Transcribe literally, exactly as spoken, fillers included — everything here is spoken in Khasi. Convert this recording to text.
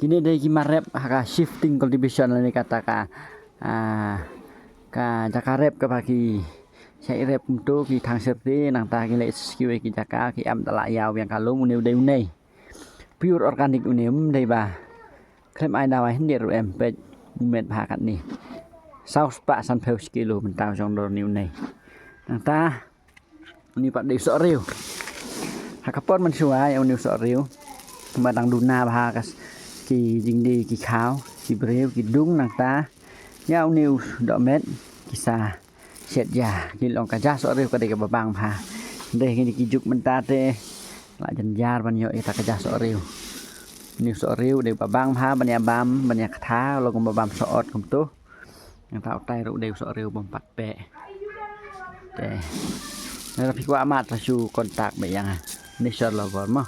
Kine dei ki mar rep ha ka shifting cultivation lane kata ka, ah, ka jaka rep kaba ki shait rep kumto ki thang syrti, nangta ki leh skew ïa ki jaka ki em da la ïaw biang ka lum. Une u dei une pure organic, une um dei ba khlem ai dawai hynrei ruh em. Peit u met bha katne, saw spah sanphew shi kilo mynta u jong dor une une. Nangta une pat dei u sohriw. Ha ka por mynshuwa ïa une u sohriw ba dang duna bha ka s-, ki jingdie ki khaw, ki briew ki dung, nangta ïa une u dohmet ki sa shet ja. Ki long ka ja sohriw ka dei kaba bang bha. Dei kine ki juk mynta te la jynjar ban ïoh ïa ka ja sohriw. Une u sohriw dei ba bang bha ban ïa bam, ban ïa ktha, long kumba bam sohot kumto. Nangta utai ruh dei u sohriw bym pat peh. Te nangta phi kwah mad sa shu contact beit ïa nga. Nature lover mo.